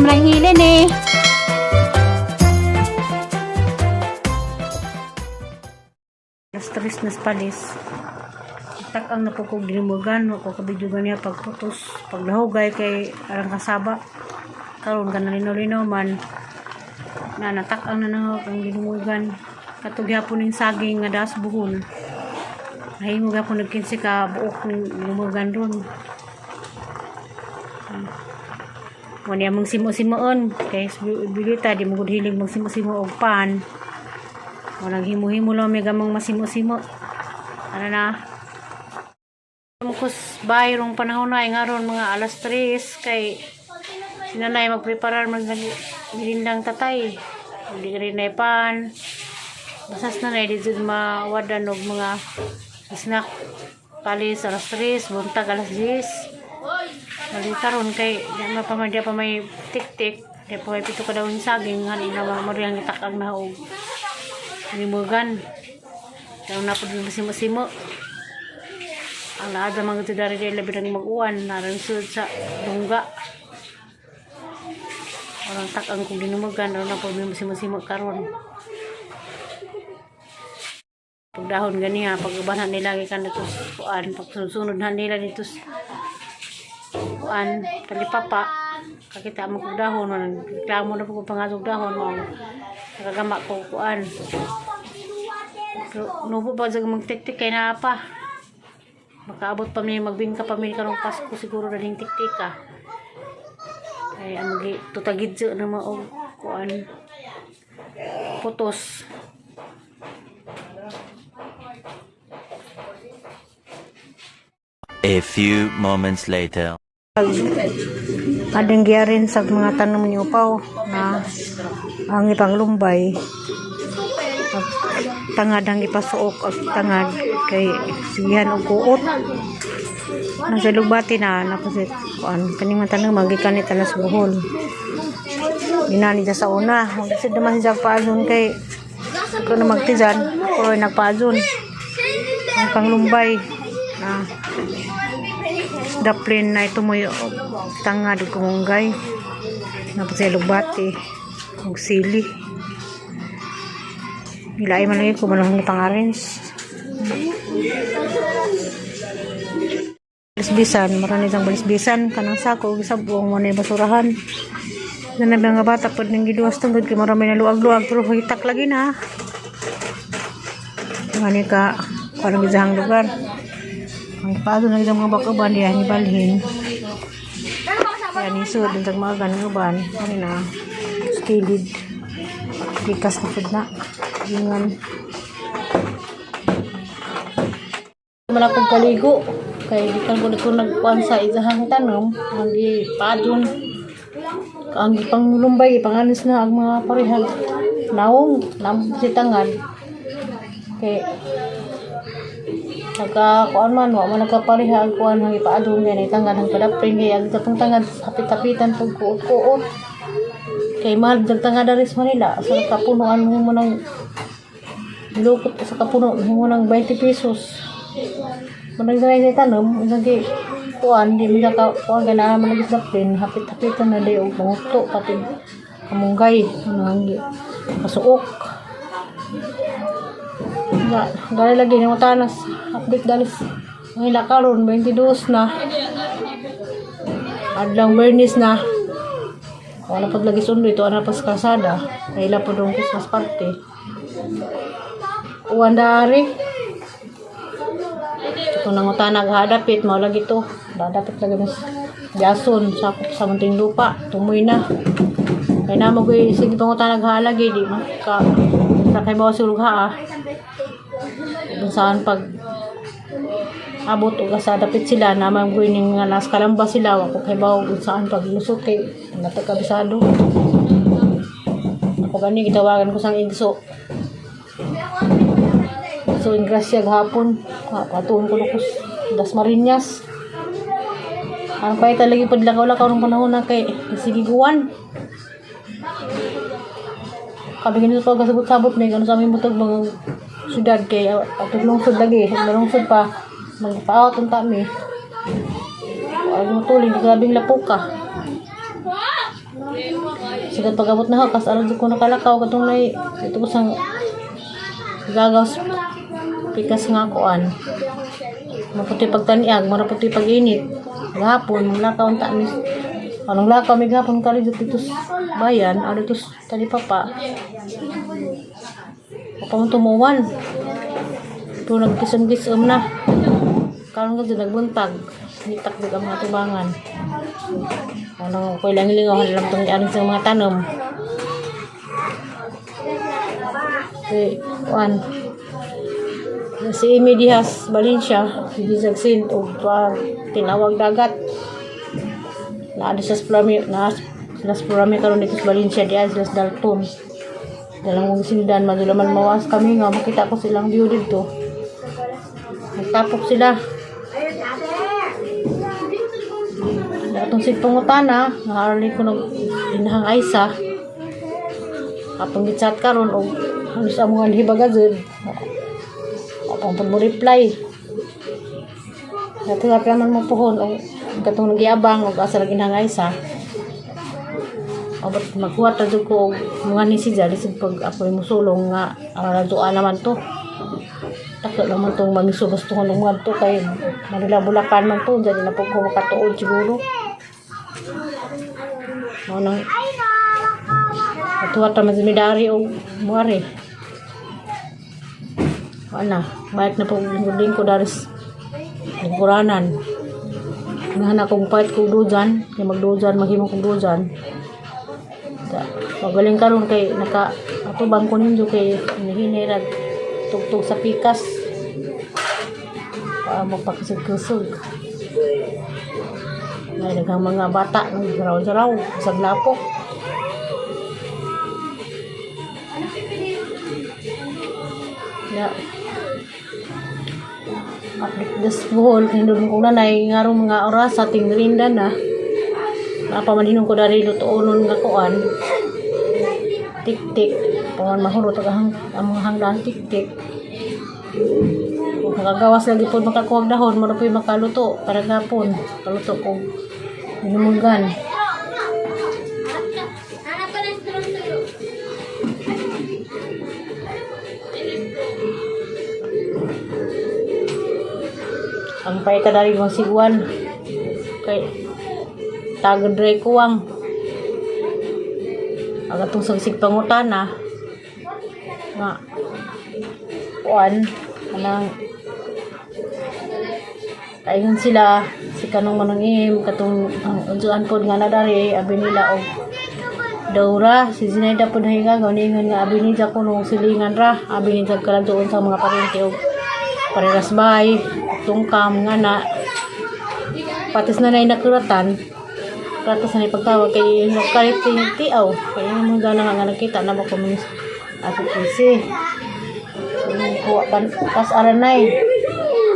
lang hilin eh. Alas 3 nas palis. Takang napukog dinimugan, ko kabidyogan niya pagputos, paglahugay kay arang kasaba. Karon ka nalinaw-linaw man na natakang na nahog ang dinimugan. Katong gyapon ning saging nga das buhol. Nahimo gyapon nag 15 ka buok ning dinimugan ron. Mo niya mong simo-simoon kay bilita di mo gud hilig mong simo-simo og pan. Walang himo-himo lang may gamang masimo-simo. Ano na? Mukos bayrong panahon na nga ron mga alas 3 kay sinanay magpreparar mag mirindang tatay. Hindi rin na pan. Basas na na di jud mawadan og mga snack. Palis alas 3, buntag alas 10. Malita ron kay di ma pa man di pa may tik-tik. Di pa may pito ka daw yung saging hani na mga mariyang itakang na og limugan. Kaya na po din masimo-simo. Ang laad sa mga tudari dahil labi ng mag-uwan, narang sud sa lungga. Orang takang kong dinumugan, aron na po may masimo-simo karon. Pagdahon ganiha, pag ubanan nila gikan dito sa kuan, pag sunod na nila dito sa kuan, talipapa, kakita mo kong dahon, reklamo na po kong pangatog dahon, mo nakagama ko kuan. Pero nubo pa sa magtiktik kay naa pa. Makaabot pa mi magbingka pa mi karong Pasko siguro na ning tiktik ah. Ay ang magi tutagidyo na mao og kuan putos. A few moments later. Ading giyarin sa mga tanom ni upaw na ang ipanglumbay. Ag tangad ang ipasuok ag tangad kay sigihan og kuot. Nasa lugbati na napasit kuan kaning mga tanom magikan ni talas buhol. Ginani siya sa una. Magsid naman siya paazon kay ko na magtizan pero ay nagpaazon. Ang panglumbay na daplin na ito mo tangad ug kumunggay. Napos sa lugbati ug sili. Nilai man lagi ko manong pangarens. Balisbisan, marami isang balisbisan kanang sako ug sabong mo na basurahan. Na nga bata pud ning giduwas tungod kay marami na luag-luag pero hitak lagi na. Ngani ka parang gizahang lugar. Ang paado na isang mga bakuban diya ni balhin. Kaya ni sud ang mga ganang uban ani na kilid. Tikas na pud na. Ingan. Wala kong kaligo kay di kan ko nagkuan sa isahang tanom ang gipaadon ang gipanglumbay gipanganis na ang mga parehag naong nam sitangan kay nagka kuan man wa man nagkapareha ang kuan ang ipaadon kay tangan ang kadaprin kay ang tapong tangan hapit-hapitan pug kuot-kuot kay mahal dag tanga dari sa Manila sa kapunuan mo ng lukot sa kapuno mo ng 20 pesos. Manag diri sa tanom isang kay kuan di mi ka kuan ganahan man lagi daprin hapit-hapitan na di og manguto pati kamunggay ano ang kasuok. Ga, dali lagi ni tanas update dalis. Ang ila karon 22 na. Adlaw Bernis na. Wala pag lagi sundo ito ana pa sa kalsada. Ay ila po dong Christmas party. Uwan dari. Ito nang utana naghadapit mao lagi to. Dadapit lagi mas Jason sakop sa munting lupa. Tumoy na. Kay na mo koy sige pangutana naghalagi di man ka sa kay bawa sulog ha ah. Kung saan pag abot og sa dapit sila naman ko ning nga nas kalamba sila wa ko kay bawo kung saan pag lusot kay natakabisado ako gani gitawagan ko sang igso so in grasya gahapon patuon ko ko Dasmariñas ang pay talaga pud lakaw-lakaw ng panahon na kay sige guwan kami ganito pag kasabot-sabot may ano sa aming butog mga syudad kay atong lungsod lagi lungsod pa magpa-out ang tami. Ay mo tuloy, grabing lapok ka. Sigat pag-abot na ako, kas aron ko nakalakaw katong nay ito ko sang gagaw pikas nga kuan. Maputi pagtaniag, maraputi pag-init. Gahapon, lakaw ang tamis. Anong lakaw may gahapon kali dito sa bayan, ano dito sa talipapa. Apa man tumuwan. Pero nagkisam-gisam na. Karon ka dyan, nagbuntag. Nitak dyan ang mga tubangan. Ano, ko lang lingaw, alam tong aring sa mga tanom. Si, kuan. Si Amy Diaz Valencia, si Gizagsin, o pa, tinawag dagat. Naa sa Splami, naa sila sa Splami karon dito sa Valencia, diaz sila sa Dalton. Dalang kong sindan, madulaman mawas kami nga, makita ko silang view dito. Nagtapok sila. Atong sigpangutana, nga ko nag inahang Aisa. Atong gichat karon og ano sa mga hibaga jud. Apang pud mo reply. Natuwa pa man mo puhon og katong nagiabang og asa lagi inahang Aisa. Abot magkuha ta jud ko og mga ni si Jali pag ako musulong nga ang radyoan naman to. Takot naman tong mamisubos to ng mga to kay Manila Bulacan man to dyan na po ko makatuod siguro. Mao nang Atuwa ta man sa midari og muari. Wala, bayat na po lingkod daris lingkuranan. Nahan akong pahit kong dujan, kay magdujan, maghimo kong dujan. Da, magaling karon kay naka atubang ko ninyo kay hinihinirag tugtog sa pikas. Para magpakisog-kusog. May daghang mga bata nagsaraw-saraw sa lapok. Ya. Update this buhol hindon ko nanay ngarong mga oras sa tingrinda na. Napamanhinong ko dari lutuonon nga kuan. Tik-tik. Pawan mahurot ang mga hanggang tik-tik. Kung makagawas lagi po makakuwag dahon, mura po yung makaluto para gapon. Kaluto ko. Hinumunggan. Ang paita dari mga siguan. Kay tagod ray kuwang. Ang atong sagsig pangutana nga kuan anang kaingon sila si kanong manangim katong ang unsuan pod nga nadari abi nila og Dora si Zinaida pod hinga ganingon nga abi nila kuno silingan ra abi nila kaladuon sa mga parente og pareras bay tungkam nga na patis na nay nakuratan patis na pagtawag kay kalit yung tiaw kay mo gana nga nakita na ba ko miss ato kasi kuha pan pas aranay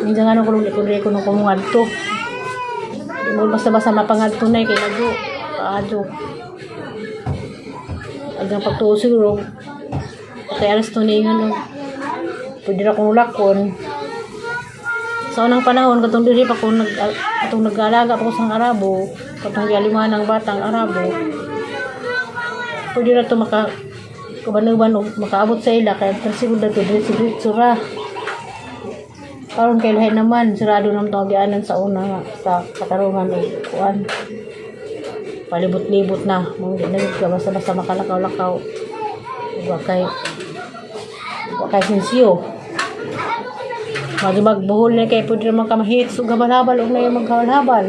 minsan nga nung kulong ko nung kumungadto di mo basta-basta mapangadto na kay lago paadyo agang pagtuo siguro kay alas to na yung ano pwede na kong lakon sa unang panahon katong diri pa ko nag katong nag-alaga pa ko sa Arabo katong gialiman ng batang Arabo pwede na to maka kabanuban og makaabot sa ila kay siguro na to diretso diretso ra karon kay lahi naman sarado naman tong agianan sa una nga sa katarungan og kuan palibot-libot na mong di na gid ka basta-basta makalakaw-lakaw wa kay sensiyo. Madumag buhol na kay pwede naman ka mahit so gabal-habal og na yung maghabal-habal.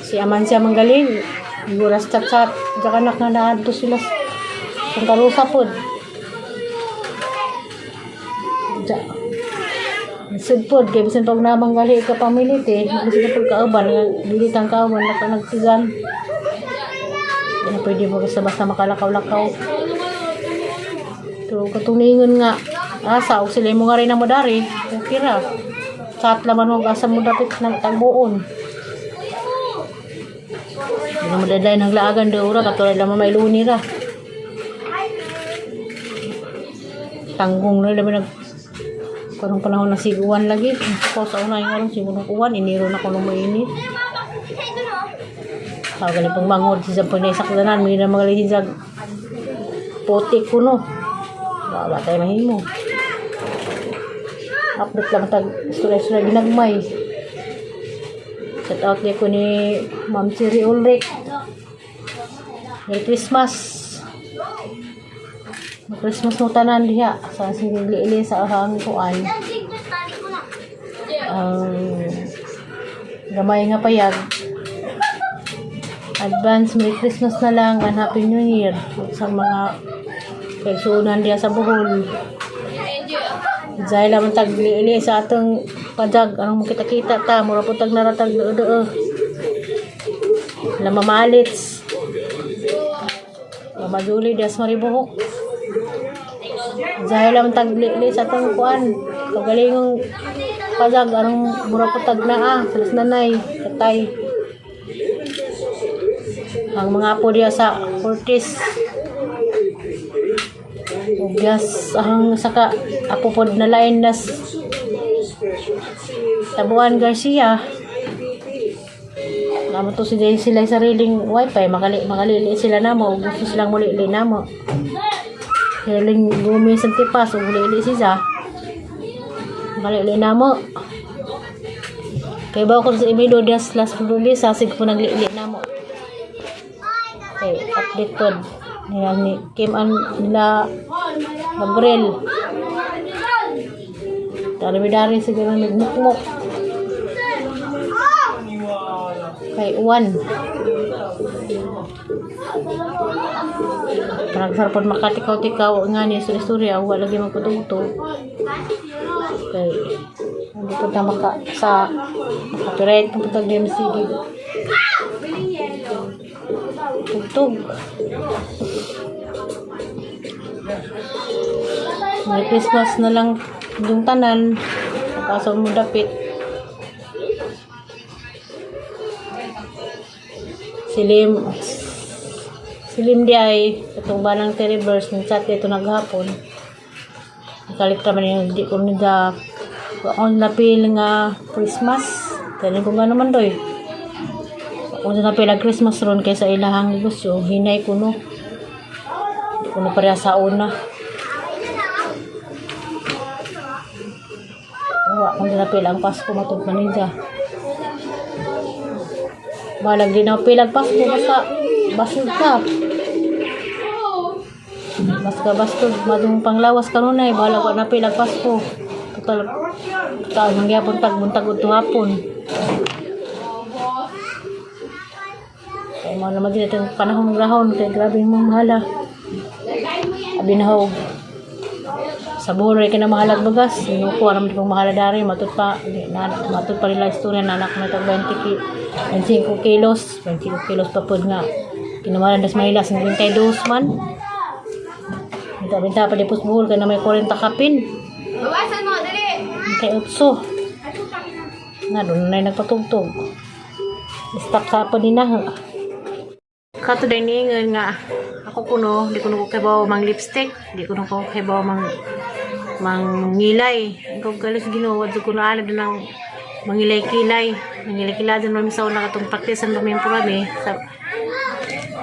Si aman siya manggaling. Guras chat-chat. Diyan anak na naadto sila. Kung karusa pod. Diyan. Sud pod kay bisan pag namanggali ka pamilit eh. Bisan pag kauban nga dili tang kauban naka nagtigan. Di na pwede mo basta-basta makalakaw-lakaw. Pero katong niingon nga asa og sila mo nga rin na mo dari, okay ra. Chat laman mo asa mo dapit ng tagbuon. Di na mo dadlay ng laagan do ura katulad lamang may luni ra. Tanggong na laman nag karong panahon na siguan lagi. Ko sa una yung aron siguro uwan iniro na kuno mainit. Kagaling pang mangod siya pag naisakdanan, may na mga lihin putik kuno. Wala tayo mahimo. Update lang tag istorya-istorya ginagmay. Shout out ko ni Ma'am Siri Ulrich. Merry Christmas. Merry Christmas mo tanan diha sa sinigli sa ahang kuan. Ang gamay nga payag. Advance Merry Christmas na lang and Happy New Year sa mga kaigsuonan diha sa Bohol. Dahil naman tagli sa atong padag, anong makita-kita ta, mura po tag naratag doo. La mamalits. Mama Julie, das maribuhok. Dahil naman tagli sa atong kuan. Kagalingong padag, anong mura po tag naa, sa nanay, tatay. Ang mga apo diya sa Cortez. Ug gas ang saka apo pod na lain nas Tabuan Garcia. Namo to sila sila sariling wifi makalili sila namo ug gusto silang mulili namo. Sariling gumi sa tipas ug mulili siya. Makalili namo. Kay ba ko sa Emilio Diaz Las Flores sa sig po naglili namo. Okay, update pod nila ni Kim An nila Gabriel. Darami-dari siguro nagmukmok. Kay Uwan. Parang sarapon makatikaw-tikaw nga ni istorya wala lagi magputugtog. Kay hindi po ta maka sa copyright po tag MC tugtog. Merry Christmas na lang yung tanan. Kaso mo dapit. Silim Silim di ay itong banang Teribers ng chat ito naghapon. Nakalit naman yung di ko nida ako napil nga Christmas. Dahil ko nga naman doy. Ako napil ang Christmas ron kaysa ilahang negosyo. Hinay ko no. Di ko na pareha sa una. Wa kung napil ang Pasko matod man niya. Balag di na pil ang Pasko basta basod ka. Basta bastod madung panglawas kanunay balag wa napil ang Pasko. Total taon mangyapon tag buntag udto hapon. Kaya mo naman din itong panahon ng rahon kay grabe yung mga mahala. Abi na ho. Sa Bohol rin ka na mahalag bagas. Sinukuha naman itong mahala dari. Matut pa, na, matut pa nila istorya na anak na tag 20 25 kilos. 25 kilos pa po nga. Kinamalan das Manila, 52 man. Binta-binta pa di po sa Bohol kaya na may 40 kapin. Bawasan mo, dali! 38. Na, doon na nagpatugtog. Stop sa pa din na. Kato din niingon nga ako kuno, di kuno ko kibaw mang lipstick, di kuno ko kibaw mang mangilay. Ang galis Ginoo adto kuno ana din ang mangilay-kilay. Mangilay-kilay din mami sa una katong praktisan pa mi purami sa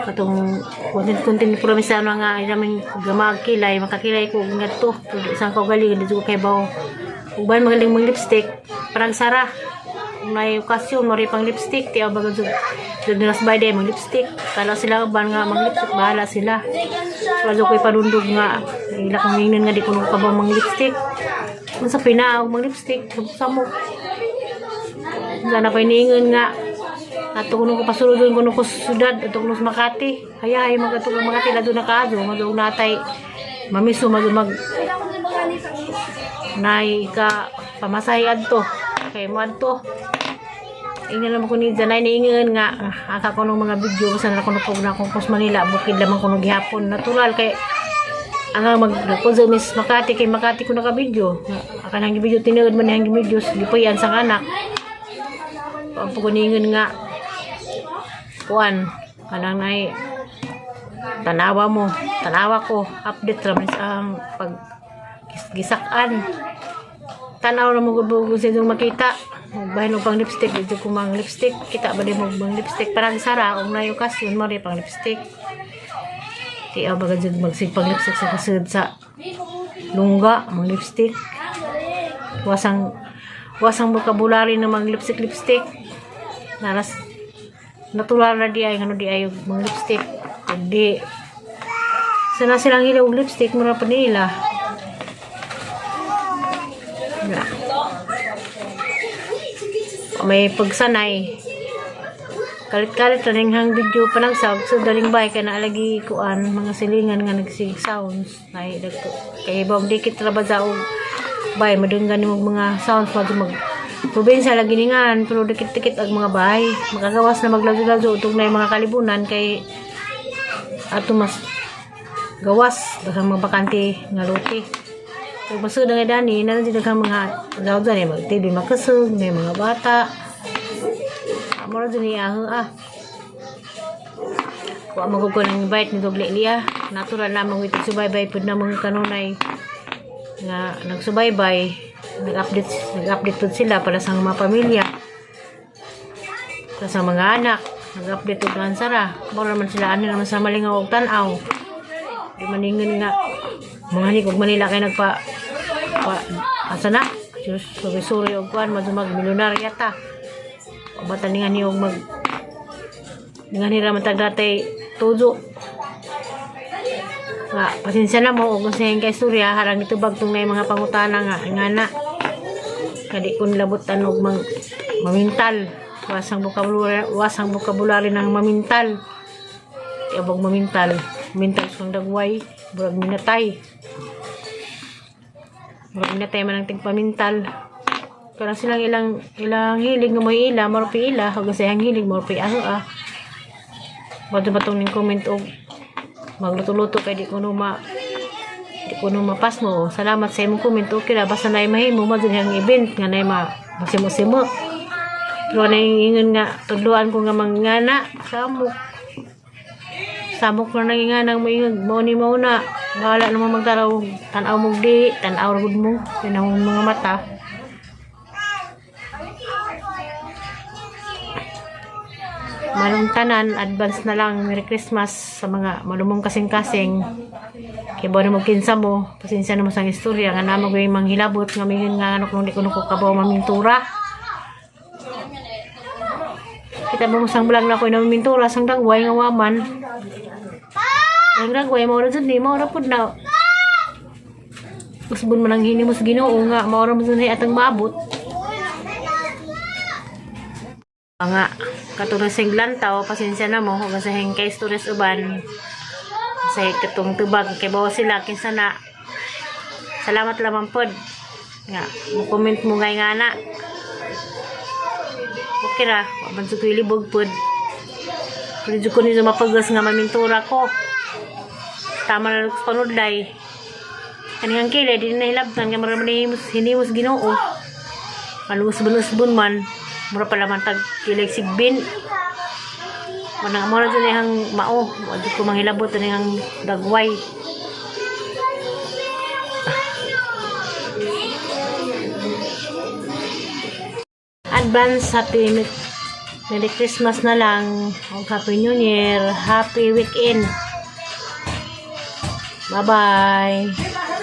katong content-content purami sa ano nga aming gamag kilay, makakilay ko ngadto. Isang ko galing di ko kibaw. Uban magaling mang lipstick, parang sara. Kung may okasyon, mari pang lipstick, tiyaw baga jud jud nila sa bayday mang lipstick. Kala sila uban nga mang lipstick, bahala sila. Wala jud ko'y padundog nga ila kong ingnan nga di ko nung kabaw mang lipstick. Kung sa pinaog mang lipstick, samok. Sana pa iniingon nga ato kuno ko pasulodon kuno ko sa syudad ato kuno sa Makati. Hayahay mag ato ko Makati lado na kaadto madung natay mamiso madung mag nay ka pamasahe adto kay mo adto. Ingnan naman ko ni Janay niingon nga aka ko ng mga video basta na ko na ko sa Manila bukid lamang ko gihapon natural kay ang mag nagpunsa miss Makati kay Makati ko naka video aka nang video tinuod man ang video gipayan sa anak ang puguningon nga kuan kanang nay tanawa mo tanawa ko update ra man sa ang pag gisakan tanaw na mo gud sa inyong makita. Magbahin og pang lipstick dito ko mang lipstick. Kita ba di mo pang lipstick parang sara og nayo okasyon mo pang lipstick. Ti aw baga jud magsig pang lipstick sa kasud sa lungga mang lipstick. Wasang wasang vocabulary na mang lipstick lipstick. Naras natural na di ay ngano di ay og mang lipstick. Kundi sana silang hilaw og lipstick mura pa nila. Na. May pagsanay. Kalit-kalit na hang video pa lang sa so daling bay kay naalagi kuan mga silingan nga nagsig sounds nay dagko kay ibang dikit ra ba sa og bay madunggan nimo mga sounds mag mag probinsya lagi ningan pero dikit-dikit ang mga bahay makagawas na maglazo-lazo utog na yung mga kalibunan kay ato mas gawas daghang mga bakante nga lote. Kag basud nga dani na jud daghang mga daw dani mag TV makasug may mga bata. Amo ra jud niya ah. Wa mo ko nang invite ni dugli niya. Natural lamang ito subaybay pud namang kanunay nga nagsubaybay, nag-update pud sila para sa mga pamilya. Para sa mga anak, nag-update og sara. Mao naman sila ano naman sa malingaw og tan-aw. Di maningan nga mga ni og Manila kay nagpa pa, asa na? Diyos, suri-suri og kuan madumag milyonarya ta. O bata ningan ni og mag ningan ni raman tag datay tuzo. Nga, pasensya na mo og sa kay istorya harang gitubag tong nay mga pangutana nga nga na. Kadi kun labutan og mang mamintal. Wasang vocabulary ng mamintal. Ibog mamintal. Mintal sa dagway, burag minatay. Murag minatay man ang tigpamintal. Pero silang ilang ilang hilig nga mo'y ila, marupi ila, hanggang sa iyang hilig, marupi aho ah. Bato batong ning comment og magluto-luto kay di ko no mapas mo. Salamat sa imong comment. Okay ra basta na mahimo mo dun ang event nga na ma masimo-simo. Pero na ingon nga tudloan ko nga mangana samok. Samok na nanginganang mo ingon mo ni mo na. Bahala naman magtaraw tan-aw mo di, tan-aw ra gud mo tan-aw mga mata. Manong tanan, advance na lang Merry Christmas sa mga malumong kasing-kasing. Kay buwan mo kinsa mo, pasensya na mo sang istorya nga namo gyud manghilabot nga mingon nga ano kung di ko ko kabaw mamintura. Kita mo sang vlog na ko na mamintura sang dagway nga waman. Ang dagway mo ra jud ni mo ra pud na. Usbon man ang hinimos Ginoo nga mao ra man jud ni atang maabot. Nga katurasing lantaw pasensya na mo kung sa kay istorya uban sa katong tubag kay bawa sila kinsa na. Salamat lamang pod nga mo comment mo ngay nga na okay ra wa man jud ko'y libog pod pero jud ko ni mapagas nga mamintura ko tama na lang sa panudlay kaning ang kilay di na hilabtan nga mura man hinimos, hinimos Ginoo maluusbon-usbon man mura pala man tag kilay sigbin. Manang mo na dyan ang mao. Wa jud ko manghilabot ani ang dagway. Advance happy Merry Christmas na lang. Og Happy New Year. Happy weekend. Bye-bye.